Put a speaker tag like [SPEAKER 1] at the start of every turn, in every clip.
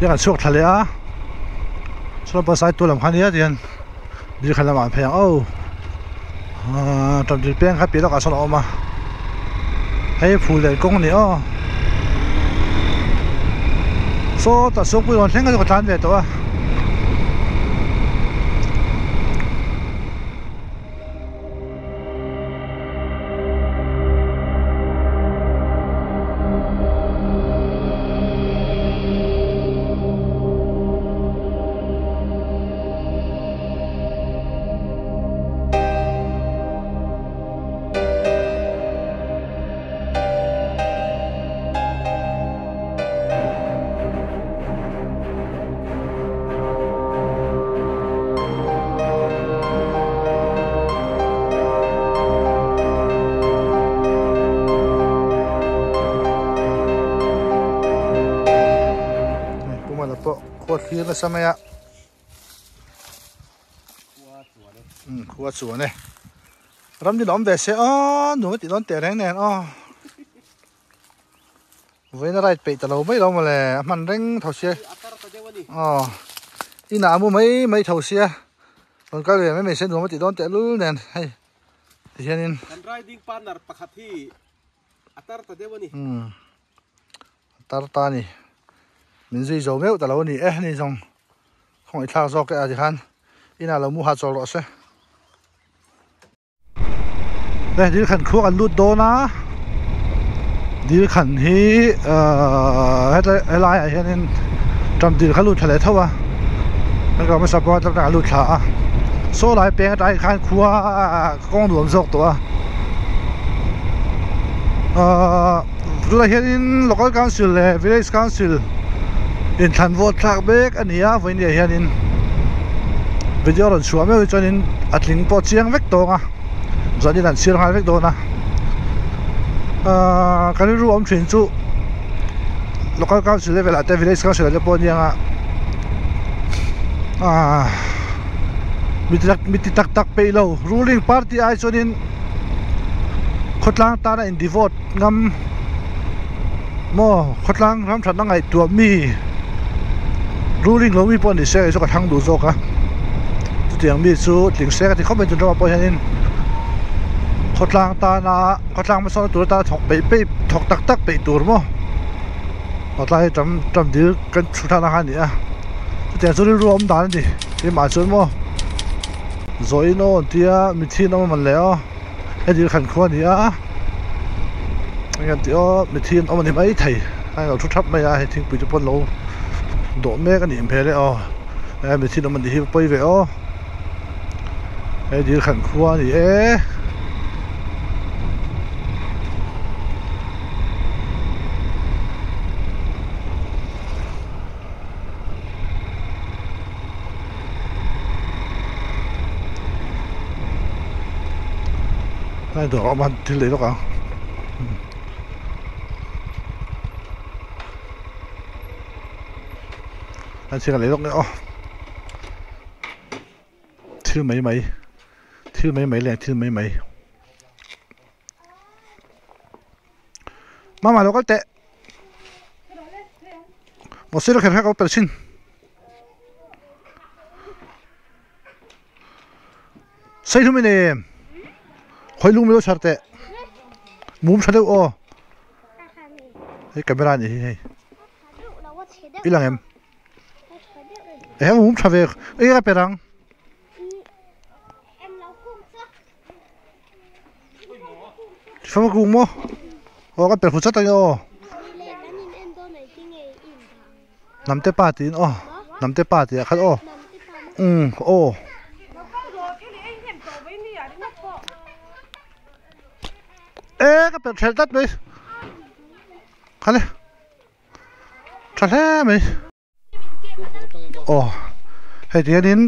[SPEAKER 1] Tihian kan chhuak thla leh a chuan bus ai tu lam kha nia tihian dil khan lamah an phei ang aw ahh tawmdil peng kha piah lawkah sawn a awm a hei phul leh kawng a ni aw sawtah suangpui rawn thleng kha chu ka tlan ve tawh a. Pumala pawh khua thlir nasa mai a khua chuan e ram ni awm ve se aw nuam a tih dawn teh reng nen aw. Vawiin a ride peih ta lo mai lo mawle a hman reng tho sia aw inah a mu mai mai tho sia rawn kal ve mai mai se nuam a tih dawn teh lul nen hei ti hianin
[SPEAKER 2] kan riding partner pakhat hi a tar ta deuh a ni
[SPEAKER 1] umm a tar ta a ni min zui zo meuh ta lo a ni e ni zawng khawngaih thlak zawk e a ti khan inah lo mu ha chawl rawh se. Hei dil khan khua kan lut dawn a dil khan hi ahh hetlai helai ah hianin ṭam dil kha lut thla leh tho a kan kal hmasa pawh a lut thla a saw lai peng atang khan khua kawng nuam zawk tawh a ahh tunah hianin local council leh village council inthlan vote thlak mek a ni a vawiin ah hianin video rawn chhuah meuh hi chuanin a tling pawh chiang vek tawng a chuanin an chhiar nghal vek dawn a ahh kan rilru awm thin chu local council level ah te village council ah te pawh aniang a ahh mi ti tak tak peih lo ruling party ai chuanin khawtlang tana in devote ngam maw khawtlang ram thatna ngaihtuah mi ruling lo mi pawh ni se kei chu ka thlang duh zawk a chutiang mi chu tling se ka ti khawp mai tun ṭawmah pawh hianin khawtlang tana khawtlang hmasawnna tur atana thawk peih peih thawk tak tak peih tur maw hawtlai ṭam ṭam dil kan thu thlakna kha a ni a chutiang chu rilru a awm dan a ni keimah chuan maw zawhin aw an tia mitthi an awm a man le aw. Hei dil khan khua a ni a eng an tih aw mithi an awm a ni maithei a lo thu thap mai a hei thingpui te pawh an lo dawh mek a nih hmel e aw he mithi an awm a nih hi pawi ve aw hei dil khan khua a ni e. Lai dawr a awm a thil lei lawk ang an thil ka lei lawk nge aw thil mai mai thil mai mai leh thil mai mai mama lo kal teh. Maw sir kher kha ka pel chin sei hlum in em khawi lung milo chhar teh mum tha deuh aw hei camera a nih hi hei i lang em eh mum tha ve eng a per ang. Fama kung maw aw ka per hu chat a nia aw Hnamte pa tiin aw Hnamte pa tih ah khan aw umm aw e ka per thelh tlat mai khale tha hle mai. Aw hei ti hianin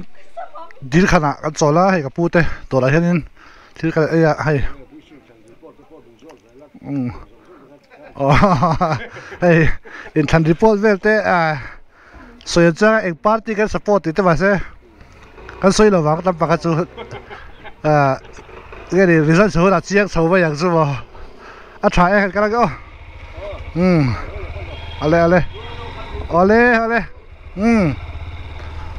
[SPEAKER 1] dil khanah kan chawl a hei ka pu te dawrah hianin thil kal ei a hei umm aw hei inthlan report vel te ah sawi ang chuan eng party kan support tih te mahse kan sawi lo vang tam pakhat chu ah nge ni result chho hunah chiang chho mai ang chu maw a tha e kan kal ang aw umm ale ale awle awle. Umm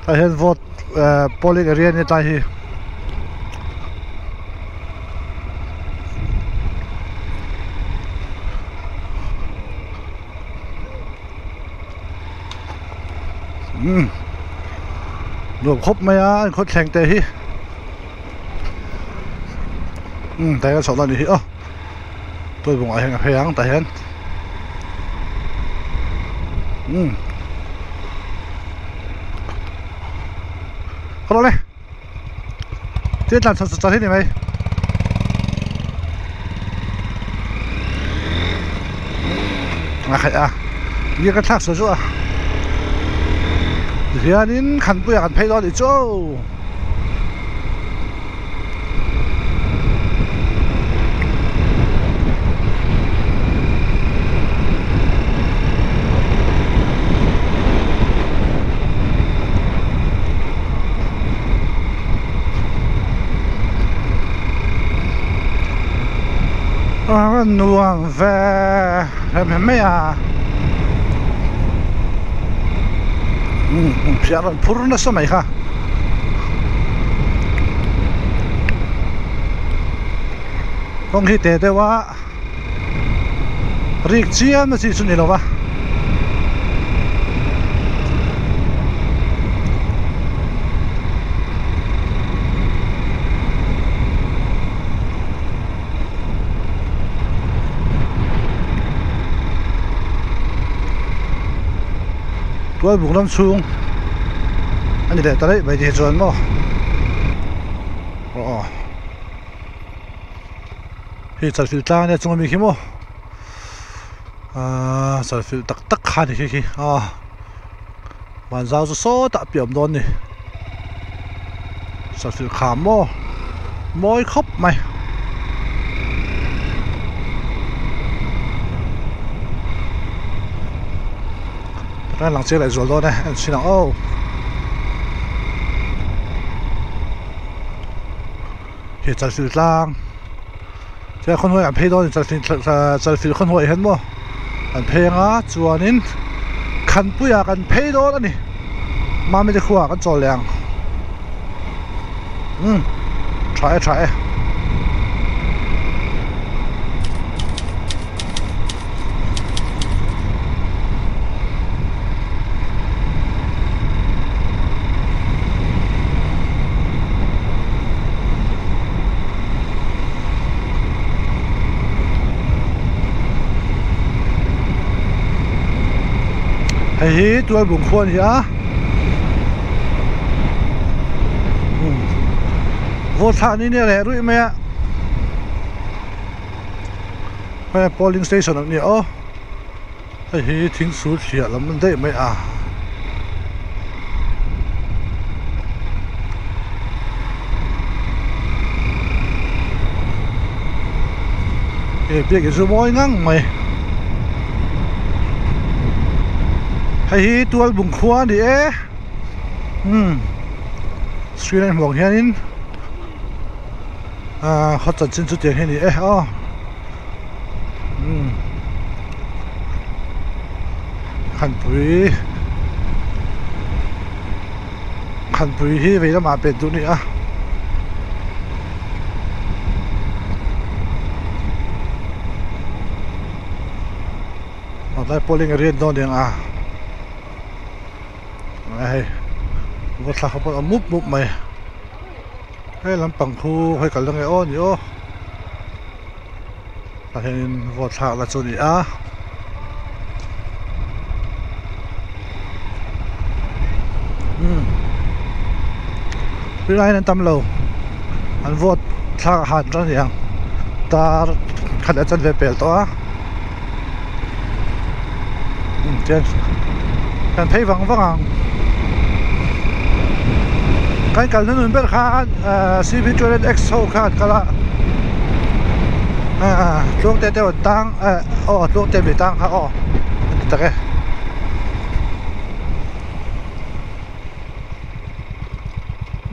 [SPEAKER 1] tah hian vote eh polling area ania tlai hi. Umm nuam khawp mai a an khawt thleng te hi umm tah hian chhoh na a nih hi aw tual bungah hian a phei ang tah hian umm ka rawh le thil tlan chho chho hi ni mai. A khaih a gear ka thlak suah suah a tihianin khanpuiah kan phei dawn a nih chu. A nuam ve rem rem mai a umm phiar an phur nasa mai kha. Kawng hi teh deuh a rik chiam na chi chu ni lo va. Tualbuk lam chhung a ni leh ta daih mai ti hi chuan maw aw hei chalfilh tlang ania chung ami khi maw ahh chalfilh tak tak kha a ni khi khi aw vanzau chu sawtah a piah awm dawn a ni chalfilh kham maw mawi khawp mai. Takah lang chiang leh zual dawn e en chhin ang aw. Hei chalfilh tlang chuan khaw hnuaiah an phei dawn a ni chalfilh chalfilh khaw hnuaiah hian maw an phei anga chuanin khanpuiah kan phei dawn a ni mami te khuaah kan chawl leh ang umm tha e tha e. Hei hi tualbung khua a ni a vawt thlah ni nia leh ruih mai a. Hei polling station an ni aw hei hi thing sul thliah lam an daih mai a he biakin chu mawi ngang mai hei hi tualbung khua a ni e umm screen a hmuh ang hianin. Ahh khaw chanchin chu tiang hi a ni e aw umm khanpui khanpui hi vei lamah pet duh a ni a tlai pawlin a riat dawn eng a hei vawthlak ho pawh a mup mup mai. He lampang khu hei kal ange aw ni aw tah hianin vote thlak la chu a ni a umm tunah hian an tam lo an vote thlak a han tan a ni ang tar khat a chanve pel tawh a umm chuan kan phei vang vang ang kan kal hnunun ber khan ahh cv toilet x ho kha an kal a ahh tluangte te rawn tang eh aw tluangte mi tang kha aw an ti tak e.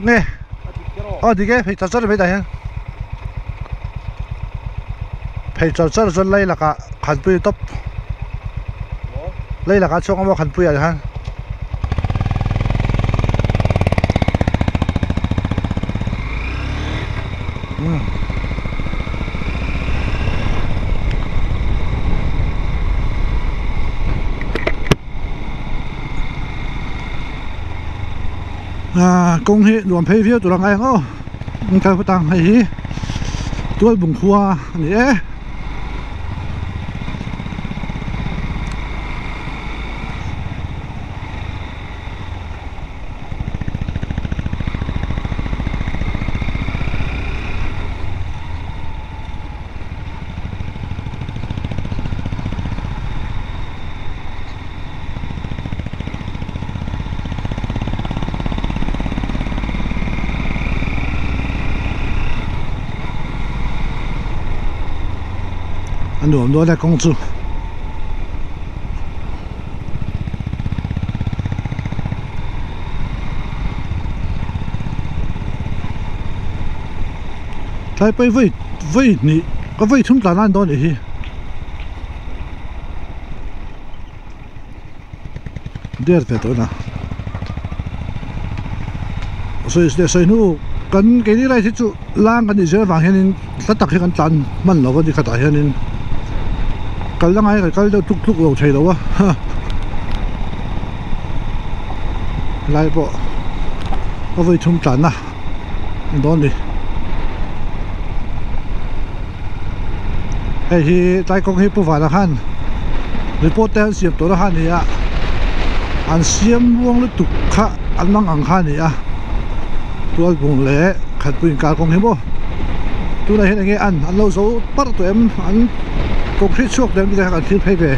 [SPEAKER 1] Nge aw dik e phei char char mai tah hian phei char char chuan lei lakah khanpui tawp lei lakah chhuak ang maw khanpui ah hian. Umm. Ah kawng hi nuam phei viau tur a ngai ang aw an kal phawt ang hei hi tualbung khua a ni e. A nuam dawn e kawng chu. Tlai pawi vawi vawi hnih ka vawi thum tlan a ni dawn anih hi. Der ve tawh ina sawi leh sawi hnu kan keini lai hi chu lang kan nih zel avang hianin hla tak hi kan tlan hman lo a ni khatah hianin kal la ngai kan kal deuh tluk tluk lo thei lo a helai pawh a vawi thum tlanna a ni dawn a ni hei hi tlai kawng hi Pu Vana khan report te an siam tawh na kha a ni a an siam muang lutuk kha an mang ang kha a ni a tualbung leh khatpui inkar kawng hi maw tunah hian enge an an lo zo parh tawh em an concrete chhuak tawh em tih te kha kan thlir phei ve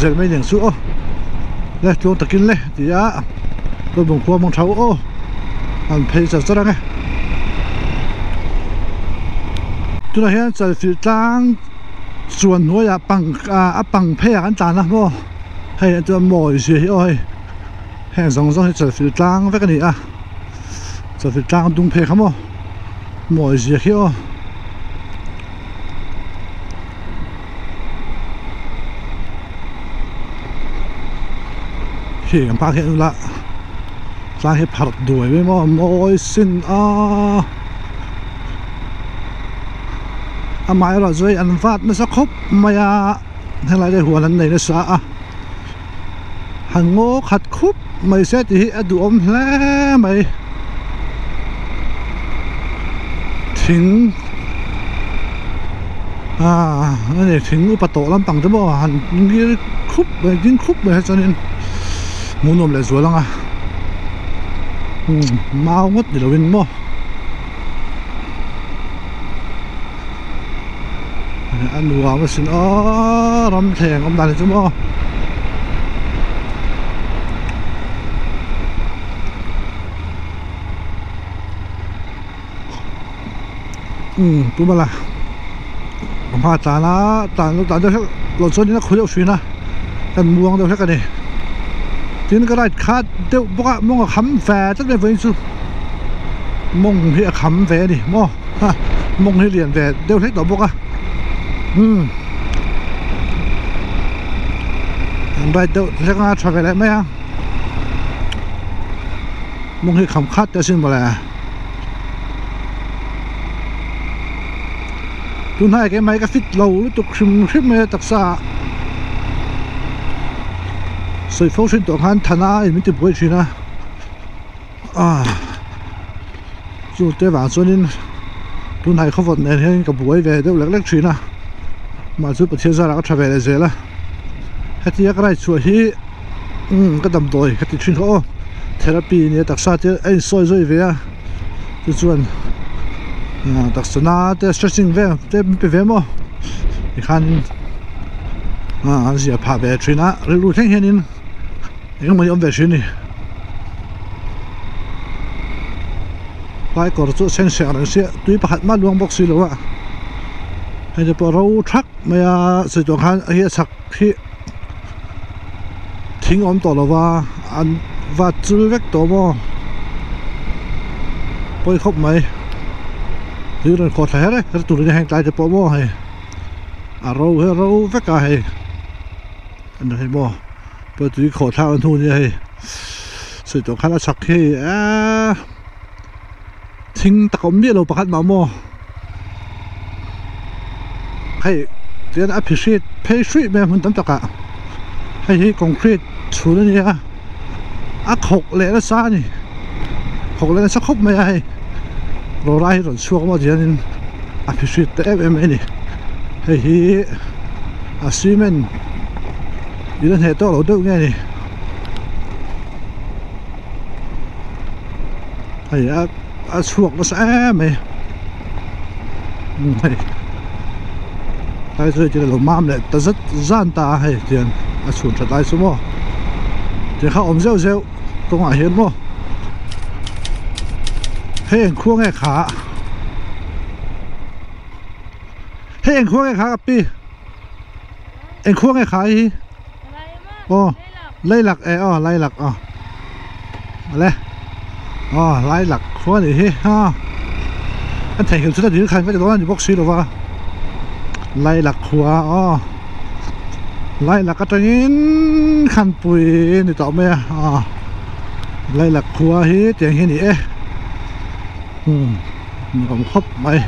[SPEAKER 1] zel mai nen chu aw le tluang takin le ti a tualbung khua mang tho aw an phei char char ang e tunah hian chalfilh tlang chuan hnuaiah pang ah a pang pheiah kan tlan a maw hei a chuan mawi zia hi aw hei heng zawng zawng hi chalfilh tlang vek a ni a chalfilh tlang dung phei kha maw mawi zia khi aw. Khi kan park hian ula tlang hi pharh duai mai maw mawi sin a amaherawh chu hei an vat nasa khawp mai a helai te huan an nei nasa a han ngaw khat khup mai se tih hi a duhawm hle mai thing ah ani thing upa tawh lampang te pawh han ngir khup mai ding khup mai hi chuanin hmuh nuam leh zual ang a umm mau ngawt ni lovin maw. A nuam asin aw ram thleng awm dan hi chu maw umm tumala a hma tlan a tlan lo tlan deuh hlek lo chuan in a khawi deuh thin a kan muang deuh hlek a ni tin ka ride khat deuh bawk a mawng a kham ve tlat mai vawiin chu mawng hi a kham ve a ni maw. Ha mawng hi lian ve deuh hlek tawh bawk a umm an ride deuh hlek anga tha ve leh mai a mawng hi kham khat te asin mawle tunhnai keimah hi ka fit lo lutuk hrim hrim mai a taksa ah sawi fo thin tawh khan thana in min ti buai thin a. Ah chu te vang chuanin tunhai khawvawt nen hian ka buai ve deuh lek lek thin a mah chu Pathian zarah ka tha ve leh zel a hetia ka ride chhuah hi umm ka damdawi ka ti thin kha aw therapy nia taksa te a insawi zawi ve a chu chuan ah taksa na te stretching vel te min pe ve maw tikhanin ah an zia phah ve thin a rilru thleng hianin. Engemaw hi awm ve thin a ni tlai kawr chu a chheng chheng reng sia tui pakhat mah luang bawk si lo a hei te pawh ro thak mai a sawi tawh khan hei a chhak hi thing a awm tawh lo va an vat chul vek tawh maw pawi khawp mai tui rawn khawh thla her her turin heng tlai te pawh maw hei a ro hi a ro vek a hei a ni hei maw. Pawh tui khawh thlak a hnu nia hei sawi tawh khan a chhak hi eee thing tak a awm miah lo pakhat mah maw. hei tihian a phihrit phei hruih mai a hmun tam takah hei hi concrete chhun a ni a a khawk leh nasa a ni khawk leh nasa khawp mai a hei rawra hi rawn chhuak maw tihianin a phihrit ta em em mai a ni hei hi a cement in a hneh tawk lo deuh nge a ni hei a a chhuak nasa em mai hei tlai chu hei tihian alo mam leh ta zet zan ta a hei tihian a chhun that lai chu maw tiang kha awm zeuh zeuh kawngah hian maw hei eng khua nge kha hei eng khua nge kha ka pi eng khua nge kha hi aw Lailak e aw Lailak aw awle aw Lailak khua anih hi a an theihnghilh chu ta dil khan vek dawn a ni bawk si lova Lailak khua aw Lailak atangin khanpui a ni tawh mai a aw Lailak khua hi tiang hi a ni e umm nuam khawp mai.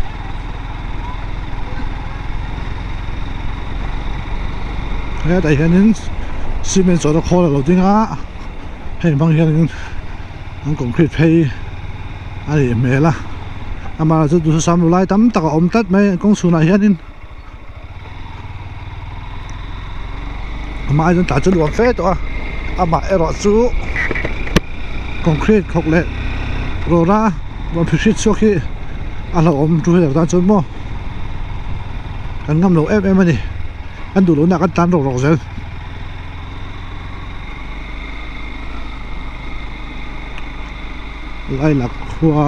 [SPEAKER 1] Hetah hianin cement chawhna khawl a lo ding a heng hmang hianin an concrete phei a nih hmel a amaherawhchu chu duhthusam lu lai tam tak a awm tlat mai kawng chhunah hianin amah aizawn tah chu nuam fe tawh a amah erawh chu concrete khawk leh rawra rawn phihrit chhuak hi a hlauhawm two wheeler tan chuan maw kan ngam lo em em a ni kan duh lohna ah kan tlan rawk rawk zel. Lailak khua.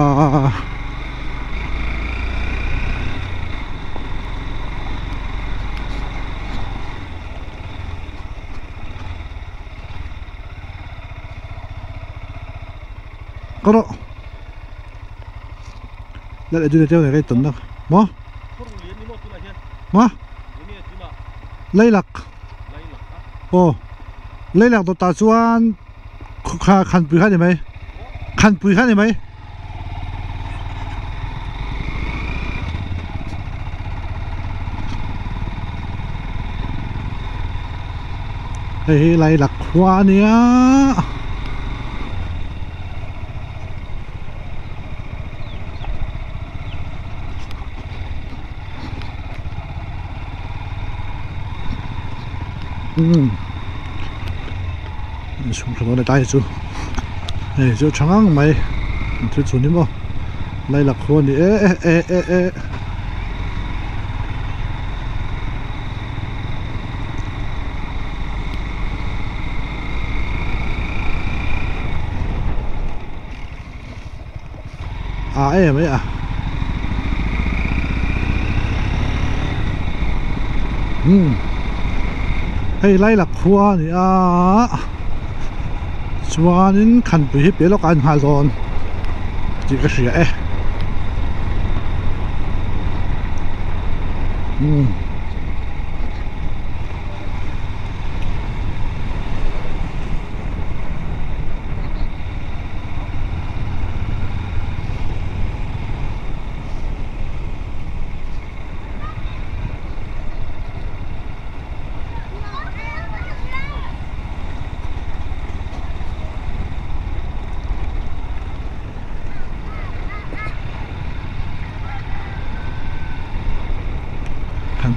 [SPEAKER 1] Ka rawh lal edu te nei tawn nak maw maw lailak aw lailak dawt ah chuan kha khanpui kha a ni mai khanpui kha a ni mai. Hei hi Lailak khua a nia umm chhung tha dawn e tlai chu hei chu tha ngang mai an thil chhun hi maw Lailak khua a ni e e e e. A em mai a umm hei Lailak khua a ni a chuanin khanpui hi piah lawkah a inhal dawn tih ka hria e umm.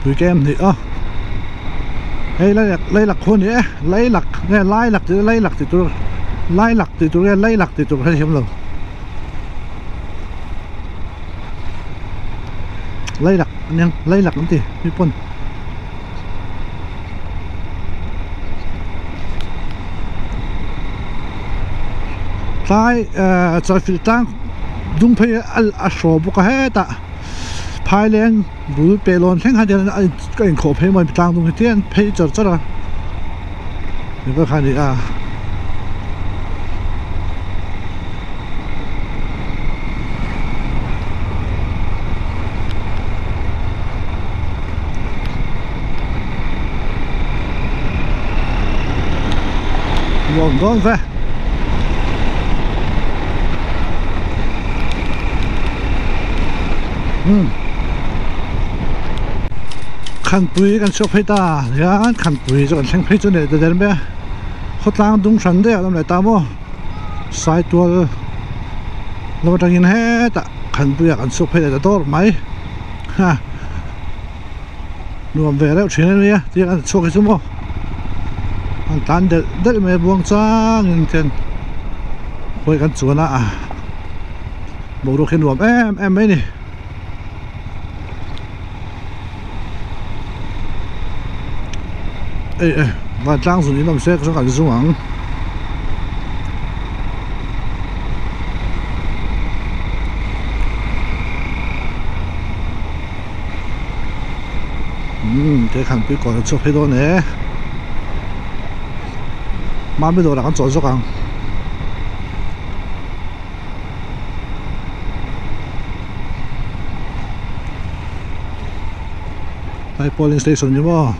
[SPEAKER 1] Pui kem hnih a hei lai lailak khu a ni e lailak nge lailak tih lailak tih tur lailak tih tur nge lailak tih tur ka hrethiam lo lailak aniang lailak an ti mi pawn. Tlai ehh chawlhfilh tlang dung phei a hraw bawk a hetah phaileng bul pelawn thleng khan hian a inkhawh phei maw tlang dung hi tian phei char char a eng kha a ni a. Nuam dawn ve. Umm. Khanpui kan chhuak phei ta hian khanpui chu kan thleng phei chu ni ta der mai a khawtlang dung hran daih a lo awm leh ta maw saitual lam atangin hetah khanpuiah kan chhuak phei leh ta dawr mai ha nuam ve reuh thin a nia tia kan chhuak hi chu maw an tlan delh delh mai a buang changin khian khawi kan chuan a boruak hi nuam em em mai a ni. Ei e vantlang zun in awm se ka kan zung ang umm te khan pui kawn a chhuak phei dawn e mami dawrah kan chawl zawk ang. Hei polling station ni maw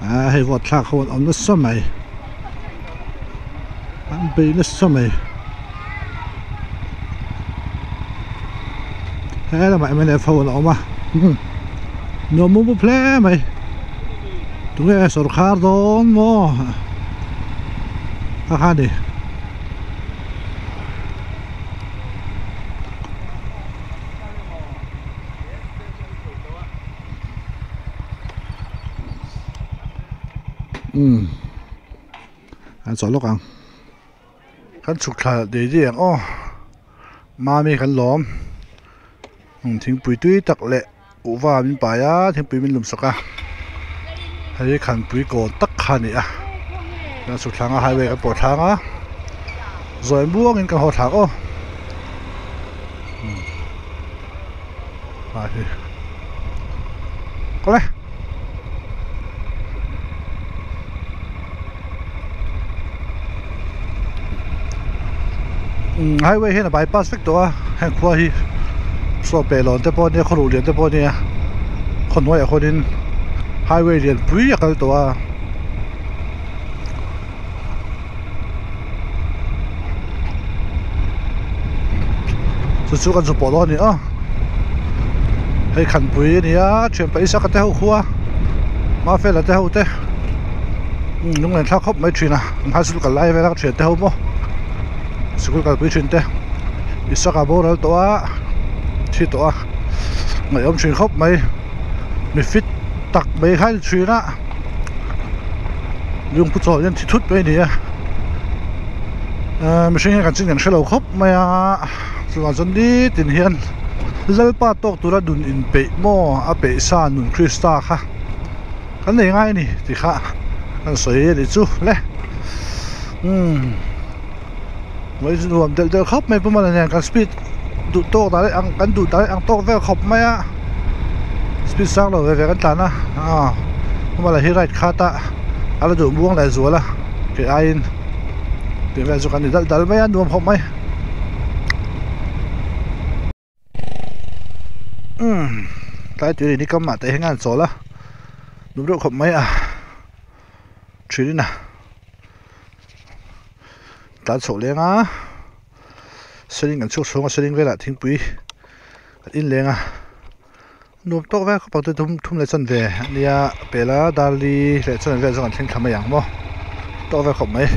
[SPEAKER 1] ah hei vote thlak ho an awm nasa mai an bei nasa mai he lamah mnf ho an awm a nuam mup mup hle mai tunge sawrkhar dawn maw a kha ni. Umm an chawlh lawk ang kan chhuk thla dei dei ang aw mami kan lawm thingpui tui tak leh kuhva min pai a thingpui min lum sak a hei khanpui kawn tak kha a ni a kan chhuk thlanga highway kan pawh thlang a zawi muangin kan haw thlak aw kawle. Highway hian a bypass vek tawh a heng khua hi saw pelawn te pawh a nia khaw ruh lian te pawh a nia khaw hnuaiah khuanin highway lian pui a kal tawh a. Chu chu kan zu pawh dawn a ni a hei khanpui a ni a thian paisa ka te ho khua mafela te ho te lunglen thlak khawp mai thin a an high school kal lai vel a ka thian te ho maw sikul kalpui thin te isaka boral tawh a thi tawh a ngaihawm thin khawp mai mi fit tak mai kha a ni thin a. Lungpu chawl hian thi thut mai a ni a ahh mihring hian kan chin kan hrelo khawp mai a chuvang chuan nitin hian Lalpa tawk tura nun inpeih maw a peih sa nun Krista kha kan nei ngai a ni tih kha kan sawi a nih chu le umm nuam delh delh khawp mai pawh mawle nen kan speed duh tawk dan ang kan duh dan ang tawk vel khawp mai a speed sang lo ve ve kan tlan a ah amah hi right khat a a la duh muang leh zual a kei aiin tih vel chu kan ni dal dal mai a nuam khawp mai umm tlai tui ni kam ah te hian an chawl a nuam deuh khawp mai a thin in a tlan chhoh leng a. Seling an chhuak chhung a seling velah thingpui an in leng a nuam tawk vek khawp ang chu thum thum leh chanve a nia pel a darli leh chanve vel zawng an thleng thla mai ang maw tawk vel khawp mai.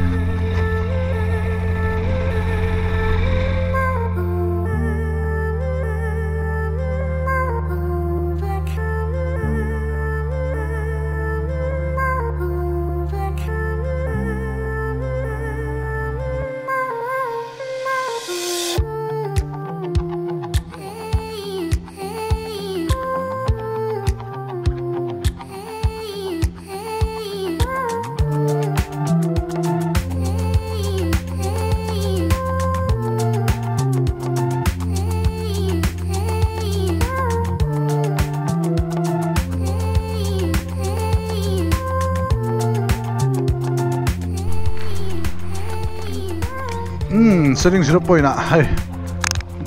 [SPEAKER 1] Umm seling zero point ah hei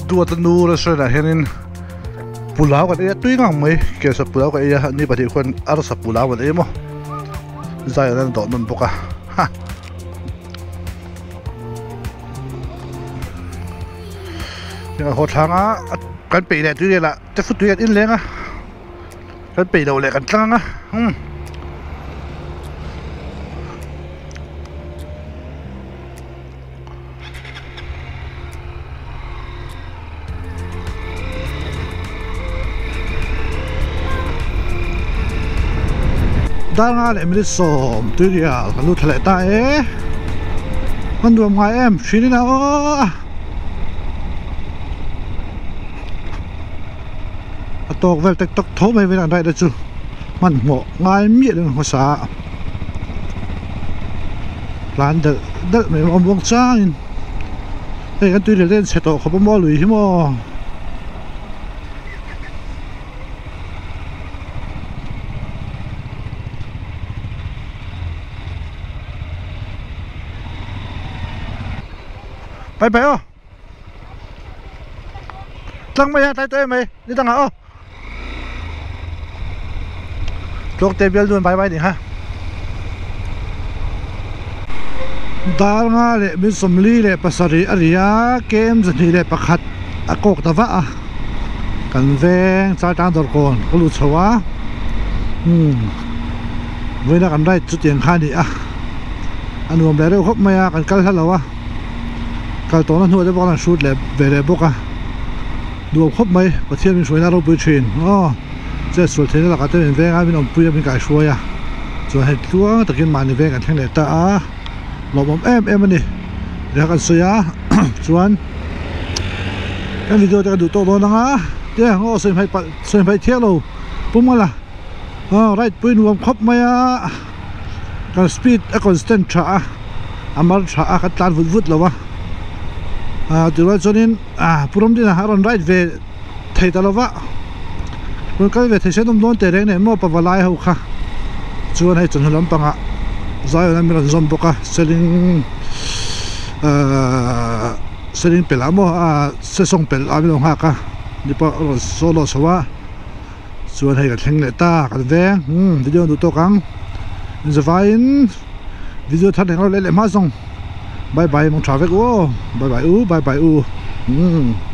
[SPEAKER 1] duat a nu restaurant ah hianin pulao kan ei a tui ngang mai kesa pulao ka ei a ni pahnih khuan arsa pulao an ei maw zai an dawh nawn bawk a ha heng a haw thlanga kan peih leh tui vel ah te futui an in leng a. Kan peih loh leh kan tlang a umm. Dar nga leh minute sawm tuirial kan lut thla leh ta e a nuam ngai em hrin in a aw a tawk vel tek tawk tho mai vel an ride chu hmanhmawh ngai miah lo hmasa a tlan delh delh mai awm bawk changin hei kan tuirial te an chhe tawh khawp a maw lui hi maw. Bye bye aw tlang mai a tlai tawh em mai ni dangah aw tluang te bial dun bye bye ni ha dar nga leh min sawmli leh pasarih a ri a kem 21 a kawk ta vah a kan veng chaltang dawr kawn ka lut chho a umm vawiina kan ride chu tiang kha a ni a a nuam leh reuh khawp mai a kan kal hla lo a kal tawhna hnuah te pawh khan an hrut leh ve leh bawk a. Nuam khawp mai, Pathian min hruaina ropui thin aw, chet sual theihna lakah te min veng a, min awmpui a, min kaihruai a, chuan hei tluang takin mahni veng kan thleng leh ta a, lawmawm em em a ni ria kan sawi a, chuan kan video te kan duh tawk dawn ang a, te aw sawi hmaih palh sawi hmaih thiang lo pum ngala aw right pui nuam khawp mai a, kan speed a constant tha a, a mar tha a kan tlan vut vut lo a, ah tirual chuanin. Ah Pu Ramdina a rawn ride ve thei ta lova rawn kal ve thei se an awm dawn teh reng nen maw pavalai ho kha chuan hei chawhnu lampangah Zion a mi rawn zawm bawk a seling ahh seling pelh ah maw ah sesawng pelh ah min lo nghak a ni pawh a rawn solo chho a chuan hei ka thleng leh ta kan veng umm video duh tawk ang zavaiin video thar eng lo leh leh hma zawng. Bye bye mong tha vek u aw bye bye u bye bye u umm.